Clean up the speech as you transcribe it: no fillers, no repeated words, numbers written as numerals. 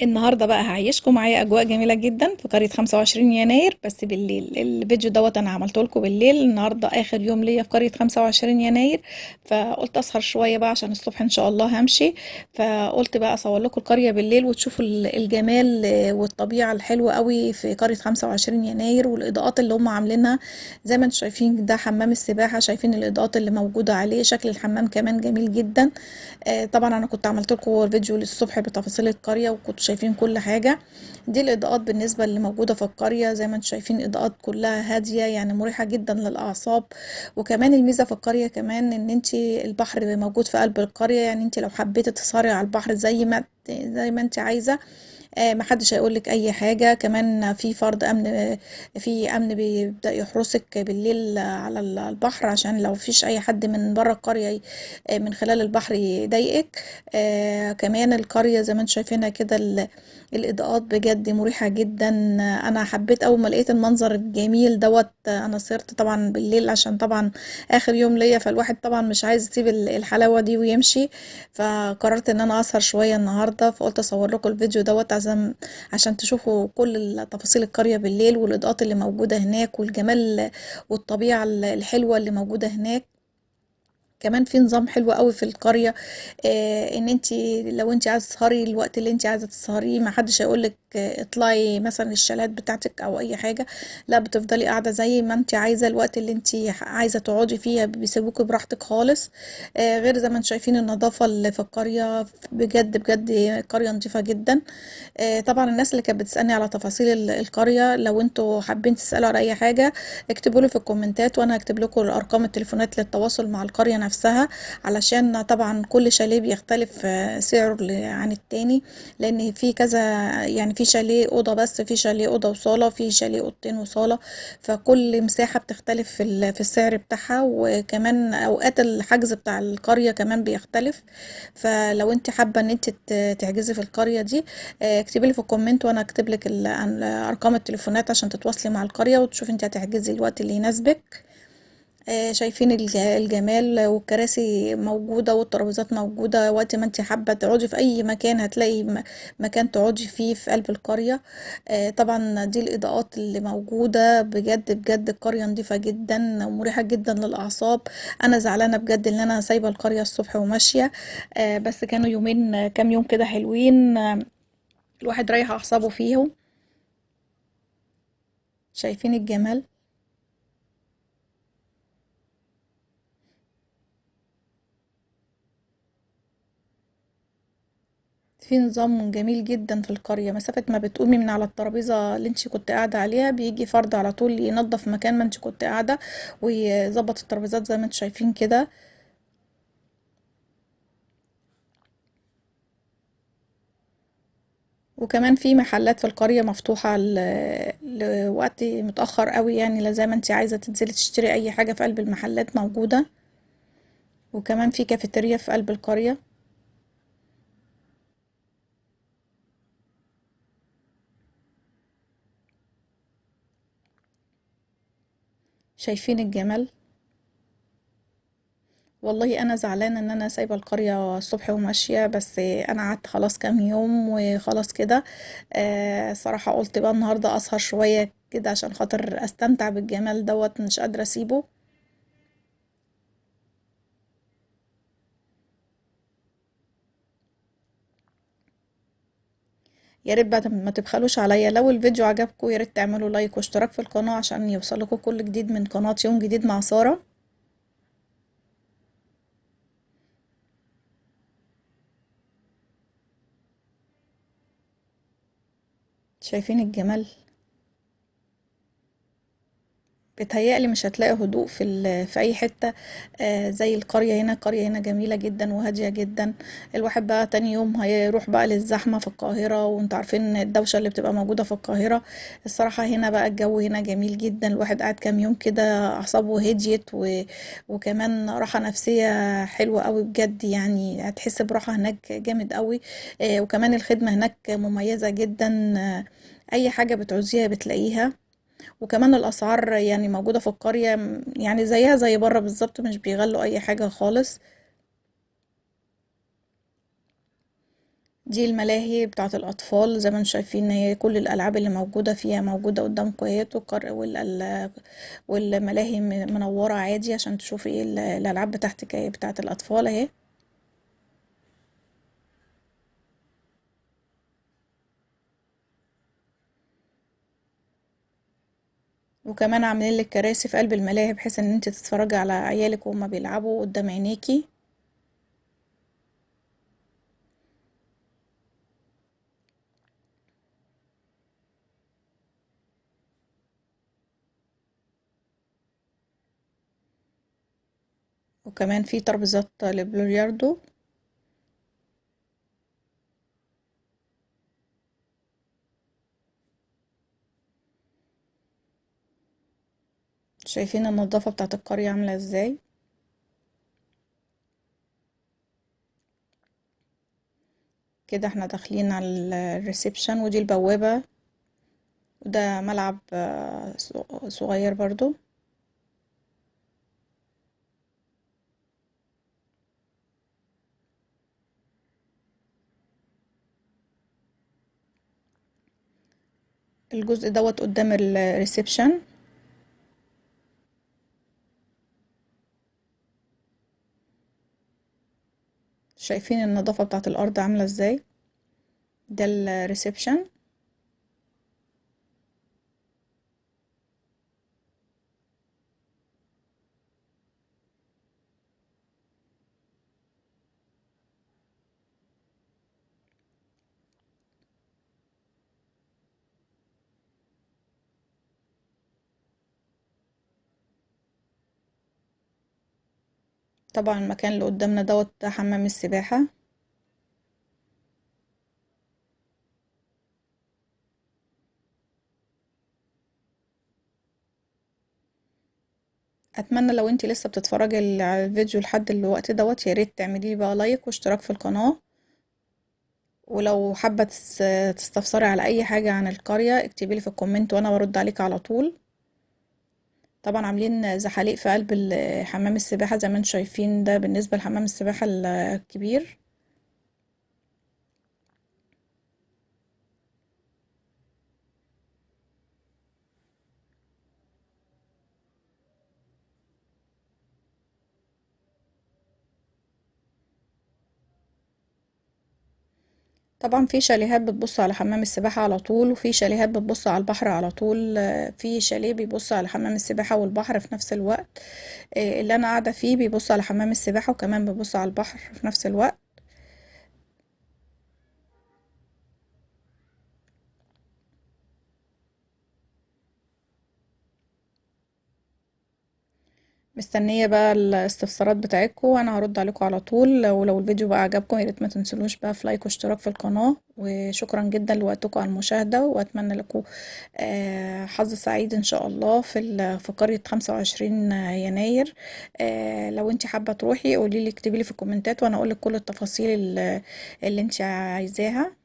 النهارده بقى هعيشكم معايا اجواء جميلة جدا في قرية 25 يناير بس بالليل. الفيديو دوت انا عملته لكم بالليل. النهارده اخر يوم ليا في قرية 25 يناير، فقلت اسهر شوية بقى عشان الصبح ان شاء الله همشي. فقلت بقى اصور لكم القرية بالليل وتشوفوا الجمال والطبيعة الحلوة قوي في قرية 25 يناير والاضاءات اللي هم عاملينها. زي ما انتم شايفين ده حمام السباحة، شايفين الاضاءات اللي موجودة عليه، شكل الحمام كمان جميل جدا. طبعا انا كنت عملت لكم فيديو للصبح بتفاصيل القرية وكنتوا شايفين كل حاجة. دي الاضاءات بالنسبة اللي موجودة في القرية، زي ما انتم شايفين اضاءات كلها هادية، يعني مريحه جدا للاعصاب. وكمان الميزة في القرية كمان ان انت البحر موجود في قلب القرية، يعني انت لو حبيتي تسهري على البحر زي ما انت عايزه، محدش هيقولك اي حاجة. كمان في فرد امن، في امن بيبدا يحرسك بالليل على البحر عشان لو فيش اي حد من بره القرية من خلال البحر يضايقك. كمان القرية زي ما انتم شايفينها كده الاضاءات بجد مريحه جدا. انا حبيت اول ما لقيت المنظر الجميل دوت. انا سهرت طبعا بالليل عشان طبعا اخر يوم ليا، فالواحد طبعا مش عايز يسيب الحلاوة دي ويمشي، فقررت ان انا اسهر شوية النهارده. فقلت اصور لكم الفيديو دوت عشان تشوفوا كل تفاصيل القرية بالليل والإضاءات اللي موجودة هناك والجمال والطبيعة الحلوة اللي موجودة هناك. كمان في نظام حلو قوي في القرية، ان انت لو انت عايزة تسهري الوقت اللي انت عايزة تسهريه ما حدش هيقولك اطلعي مثلا الشالات بتاعتك او اي حاجة، لا بتفضلي قاعدة زي ما انت عايزة الوقت اللي انت عايزة تقعدي فيه، بيسيبوكي براحتك خالص. غير زي ما انتم شايفين النظافة اللي في القرية، بجد بجد قرية نظيفة جدا. طبعا الناس اللي كانت بتسألني على تفاصيل القرية، لو انتوا حابين تسألوا على اي حاجة اكتبوا لي في الكومنتات وانا هكتب لكم الارقام التليفونات للتواصل مع القرية نفسها، علشان طبعا كل شاليه بيختلف سعره عن التاني، لان في كذا، يعني في شاليه اوضة بس، في شاليه اوضة وصاله، في شاليه اوضتين وصاله، فكل مساحة بتختلف في السعر بتاعها. وكمان اوقات الحجز بتاع القرية كمان بيختلف. فلو انت حابة ان انت تحجزي في القرية دي، اكتبي لي في ال comment وانا اكتب لك ارقام التليفونات عشان تتواصلي مع القرية وتشوفي انت هتحجزي الوقت اللي يناسبك. شايفين الجمال، والكراسي موجودة والترابيزات موجودة، وقت ما انت حابة تقعدي في اي مكان هتلاقي مكان تقعدي فيه في قلب القرية. طبعا دي الاضاءات اللي موجودة، بجد بجد القرية نظيفة جدا ومريحة جدا للاعصاب. انا زعلانة بجد ان انا سايبة القرية الصبح وماشية، بس كانوا يومين كام يوم كده حلوين، الواحد رايح اعصابه فيهم. شايفين الجمال؟ في نظام جميل جدا في القرية، مسافة ما بتقومي من على الترابيزة اللي انت كنت قاعدة عليها بيجي فرد على طول ينظف مكان ما انت كنت قاعدة ويظبط الترابيزات زي ما انتوا شايفين كده. وكمان في محلات في القرية مفتوحة لوقت متأخر قوي، يعني لا زي ما انت عايزة تنزلي تشتري اي حاجة في قلب المحلات موجودة. وكمان في كافيتيريا في قلب القرية. شايفين الجمال؟ والله انا زعلانة ان انا سايبه القرية الصبح وماشية، بس انا قعدت خلاص كام يوم وخلاص كده. صراحة قلت بقى النهارده اسهر شوية كده عشان خاطر استمتع بالجمال دوت، مش قادرة اسيبه. يا ريت بعد ما تبخلوش عليا، لو الفيديو عجبكم يا ريت تعملوا لايك واشتراك في القناة عشان يوصلكم كل جديد من قناة يوم جديد مع ساره. شايفين الجمال؟ بيتهيألي مش هتلاقي هدوء في اي حتة، زي القرية هنا. القرية هنا جميلة جدا وهادية جدا. الواحد بقى تاني يوم هيروح بقى للزحمة في القاهرة، وانتوا عارفين الدوشة اللي بتبقى موجودة في القاهرة. الصراحة هنا بقى الجو هنا جميل جدا، الواحد قاعد كام يوم كده اعصابه هديت، وكمان راحة نفسية حلوة قوي بجد، يعني هتحس براحة هناك جامد قوي. وكمان الخدمة هناك مميزة جدا، اي حاجة بتعوزيها بتلاقيها. وكمان الأسعار يعني موجودة في القرية يعني زيها زي بره بالظبط، مش بيغلوا أي حاجة خالص. دي الملاهي بتاعة الأطفال، زي ما انتم شايفين هي كل الألعاب اللي موجودة فيها موجودة قدامكم اهيت، والملاهي منورة عادي عشان تشوفي ايه الألعاب بتاعتك اهي بتاعة الأطفال اهي. وكمان عاملين لك كراسي في قلب الملاهي بحيث ان انت تتفرجي على عيالك وهما بيلعبوا قدام عينيكي. وكمان في ترابيزات للبلياردو. شايفين النظافة بتاعت القرية عاملة ازاي. كده احنا داخلين على ال reception، ودي البوابة، وده ملعب صغير برضو. الجزء دوت قدام ال reception. شايفين النظافة بتاعت الأرض عاملة ازاي. ده ال reception. طبعا المكان اللي قدامنا دوت ده حمام السباحة. اتمنى لو انتي لسه بتتفرجي على الفيديو لحد الوقت دوت يا ريت تعملي بقى like واشتراك في القناة، ولو حابة تستفسري على اي حاجة عن القرية اكتبي لي في ال comment وانا برد عليك على طول. طبعا عاملين زحاليق في قلب حمام السباحة زي ما انتم شايفين، ده بالنسبة لحمام السباحة الكبير. طبعا في شاليهات بتبص على حمام السباحة على طول، وفي شاليهات بتبص على البحر على طول، في شاليه بيبص على حمام السباحة والبحر في نفس الوقت. اللي انا قاعدة فيه بيبص على حمام السباحة وكمان بيبص على البحر في نفس الوقت. مستنية بقى الاستفسارات بتاعتكم وانا هرد عليكم على طول. ولو الفيديو بقى عجبكم يا ريت ما تنسونوش بقى في like واشتراك في القناة، وشكرا جدا لوقتكم على المشاهدة، واتمنى لكم حظ سعيد ان شاء الله في قرية 25 يناير. لو انت حابة تروحي قولي لي، اكتبي لي في الكومنتات وانا اقول لك كل التفاصيل اللي انت عايزاها.